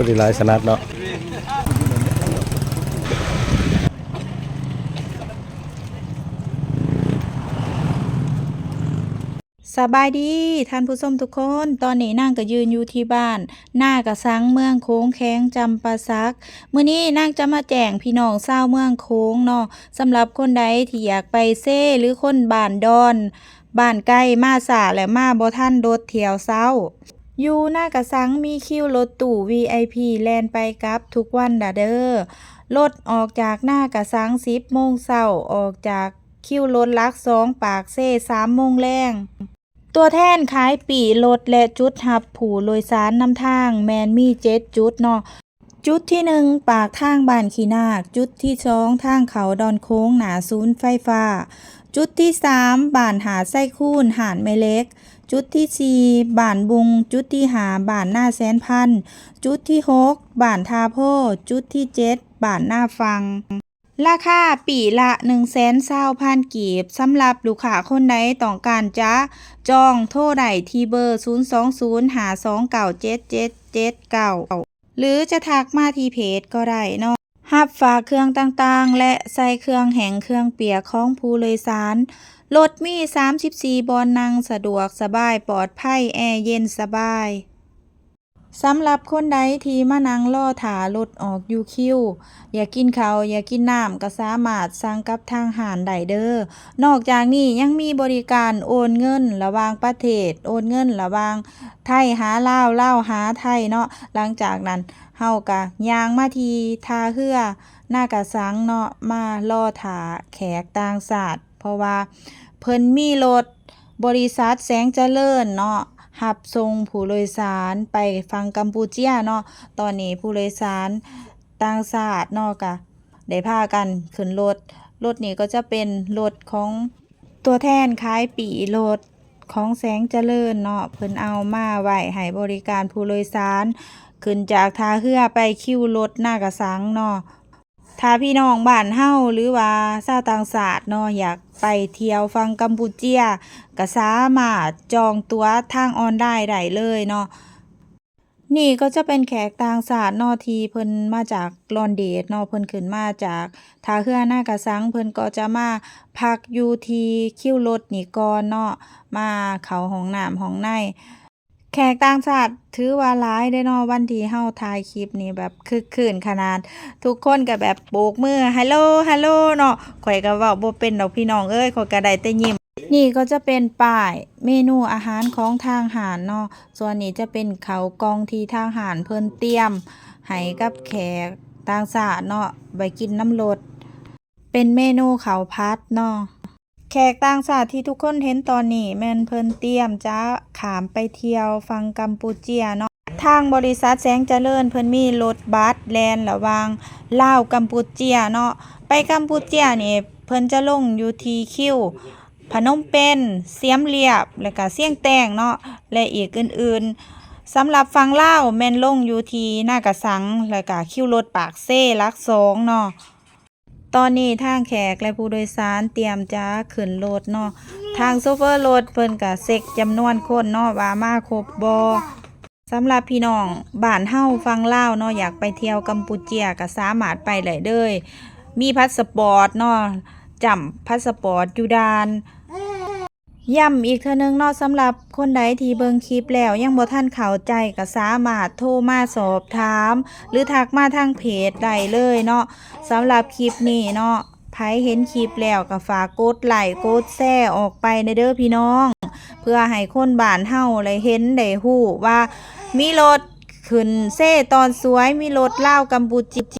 ຜູ້ທີ່ຫຼາຍສະໜັດເນາະ. ສະບາຍດີທ່ານຜູ້ຊົມທຸກຄົນ, ຕອນນີ້ນາງກໍຢືນຢູ່ທີ່ບ້ານນາກະສັງ ເມືອງໂຂງ ແຂວງຈຳປາສັກ. ມື້ນີ້ນາງຈະມາແຈ້ງພີ່ນ້ອງຊາວເມືອງໂຂງເນາະ, ສຳລັບຄົນໃດທີ່ຢາກໄປເຊ ຫຼືຄົນບ້ານດອນ ບ້ານໄກ ມາຊ້າ ແລະ ມາບໍ່ທັນລົດຖ້ຽວເຊົ້າ. ຢູ່ນາກະສັງມີຄິວລົດຕູ້ ວີໄອພີ ແລ່ນໄປກັບທຸກວັນດາເດີ. ລົດອອກຈາກນາກະສັງສິບໂມງເຊົ້າ, ອອກຈາກຄິວລົດຫຼັກສອງປາກເຊສາມໂມງແລງ. ຕົວແທນຂາຍປີ້ລົດ ແລະ ຈຸດຮັບຜູ້ໂດຍສານນຳທາງແມ່ນມີເຈັດຈຸດເນາະ. ຈຸດທີໜຶ່ງ ປາກທາງບ້ານຂີ້ນາກ, ຈຸດທີສອງ ທາງເຂົ້າດອນໂຂງ ໜ້າສູນໄຟຟ້າ, ຈຸດທີສາມ ບ້ານຫາດໄຊຄູນ ຮ້ານແມ່ເຫຼັກ, ຈຸດທີສີ່ ບ້ານບຸງ, ຈຸດທີຫ້າ ບ້ານນາແສນພັນ, ຈຸດທີຫົກ ບ້ານທ່າໂພ, ຈຸດທີເຈັດ ບ້ານນາຝັ່ງ. ລາຄາປີ້ລະໜຶ່ງແສນຊາວພັນກີບ. ສຳລັບລູກຄ້າຄົນໃດຕ້ອງການຈະຈອງ, ໂທໄດ້ທີ່ເບີ ສູນສອງສູນ ຫ້າສອງເກົ້າ ເຈັດເຈັດເຈັດເກົ້າ ຫຼືຈະທັກມາທີ່ເພຈກໍໄດ້ເນາະ. ຮັບຝາກເຄື່ອງຕ່າງໆ ແລະ ໃສ່ເຄື່ອງແຫ້ງເຄື່ອງປຽກຂອງຜູ້ໂດຍສານ. ລົດມີສາມສິບສີ່ບ່ອນນັ່ງ, ສະດວກສະບາຍ, ປອດໄພ, ແອເຢັນສະບາຍ. ສຳລັບຄົນໃດທີ່ມານັ່ງລໍຖ້າລົດອອກຢູ່ຄິວ, ຢາກກິນເຂົ້າ ຢາກກິນນ້ຳ ກໍສາມາດສັ່ງກັບທາງຮ້ານໄດ້ເດີ້. ນອກຈາກນີ້ຍັງມີບໍລິການໂອນເງິນລະຫວ່າງປະເທດ, ໂອນເງິນລະຫວ່າງໄທຫາລາວ, ລາວຫາໄທເນາະ. ຫຼັງຈາກນັ້ນເຮົາກໍຍ່າງມາທີ່ທ່າເຮືອນາກະສັງເນາະ, ມາລໍຖ້າແຂກຕ່າງຊາດ. ເພາະວ່າເພິ່ນມີລົດບໍລິສັດແສງຈະເລີນເນາະ ຮັບສົ່ງຜູ້ໂດຍສານໄປຝັ່ງກຳປູເຈຍເນາະ. ຕອນນີ້ຜູ້ໂດຍສານຕ່າງຊາດເນາະ ກະໄດ້ພາກັນຂຶ້ນລົດ. ລົດນີ້ກໍຈະເປັນລົດຂອງຕົວແທນຂາຍປີ້ລົດຂອງແສງຈະເລີນເນາະ, ເພິ່ນເອົາມາໄວ້ໃຫ້ບໍລິການຜູ້ໂດຍສານ ຂຶ້ນຈາກທ່າເຮືອໄປຄິວລົດນາກະສັງເນາະ. ຖ້າພີ່ນ້ອງບ້ານເຮົາ ຫຼືວ່າຊາວຕ່າງຊາດເນາະ ຢາກໄປທ່ຽວຝັ່ງກຳປູເຈຍ ກໍສາມາດຈອງตั๋ວທາງອອນລາຍໄດ້ເລີຍເນາະ. ນີ້ກໍຈະເປັນແຂກຕ່າງຊາດເນາະ ທີ່ເພິ່ນມາຈາກລອນເດດເນາະ, ເພິ່ນຂຶ້ນມາຈາກທ່າເຮືອນາກະສັງ, ເພິ່ນກໍຈະມາພັກຢູ່ທີ່ຄິວລົດນີ້ກ່ອນເນາະ, ມາເຂົ້າຫ້ອງນ້ຳຫ້ອງໃນ. ແຂກຕ່າງຊາດຖືວ່າຫຼາຍເດ້ເນາະ, ວັນທີ່ເຮົາຖ່າຍຄລິບນີ້ແບບຄຶກຄື້ນຂະໜາດ, ທຸກຄົນກໍແບບໂບກມື ຮັລໂຫຼ ຮັລໂຫຼເນາະ. ຂ້ອຍກໍເວົ້າບໍ່ເປັນດອກພີ່ນ້ອງເອີຍ, ຂ້ອຍກໍໄດ້ແຕ່ຍິ້ມ. ນີ້ກໍຈະເປັນປ້າຍເມນູອາຫານຂອງທາງຮ້ານເນາະ, ສ່ວນນີ້ຈະເປັນເຂົ້າກ່ອງທີ່ທາງຮ້ານເພິ່ນຕຽມໃຫ້ກັບແຂກຕ່າງຊາດເນາະ, ໄວ້ກິນນຳລົດ, ເປັນເມນູເຂົ້າຜັດເນາະ. ແຂກຕ່າງຊາດທີ່ທຸກຄົນເຫັນຕອນນີ້ແມ່ນເພິ່ນຕຽມຈະຂ້າມໄປທ່ຽວຝັ່ງກຳປູເຈຍເນາະ. ທາງບໍລິສັດແສງຈະເລີນເພິ່ນມີລົດບັສແລ່ນລະຫວ່າງລາວກຳປູເຈຍເນາະ. ໄປກຳປູເຈຍນີ້ເພິ່ນຈະລົງຢູ່ທີ່ຄິວພະນົມເປັນ, ຊຽມລຽບ ແລະກະຊຽງແຕງເນາະ ແລະອີກອື່ນໆ. ສຳລັບຝັ່ງລາວແມ່ນລົງຢູ່ທີ່ນາກະສັງ ແລະກະຄິວລົດປາກເຊຫຼັກສອງເນາະ. ຕອນນີ້ທາງແຂກ ແລະ ຜູ້ໂດຍສານຕຽມຈະຂຶ້ນລົດເນາະ. ທາງໂຊເຟີລົດເພິ່ນກະເຊັກຈຳນວນຄົນເນາະ ວ່າມາຄົບບໍ່. ສຳລັບພີ່ນ້ອງບ້ານເຮົາຝັ່ງລາວເນາະ ຢາກໄປທ່ຽວກຳປູເຈຍ ກະສາມາດໄປໄດ້ເລີຍ. ມີພາສະປອດເນາະ, ຈ້ຳພາສະປອດຢູ່ດ່ານ. ຢ້ຳອີກເທື່ອໜຶ່ງເນາະ, ສຳລັບຄົນໃດທີ່ເບິ່ງຄລິບແລ້ວຍັງບໍ່ທັນເຂົ້າໃຈ ກໍສາມາດໂທມາສອບຖາມ ຫຼື ທັກມາທາງເພຈໄດ້ເລີຍເນາະ. ສຳລັບຄລິບນີ້ເນາະ, ໃຜເຫັນຄລິບແລ້ວກໍຝາກກົດໄລ້ ກົດແຊອອກໄປແດ່ເດີ້ພີ່ນ້ອງ, ເພື່ອໃຫ້ຄົນບ້ານເຮົາໄດ້ເຫັນໄດ້ຮູ້ວ່າມີລົດຂຶ້ນເຊຕອນສວຍ, ມີລົດລາວກຳປູເຈຍ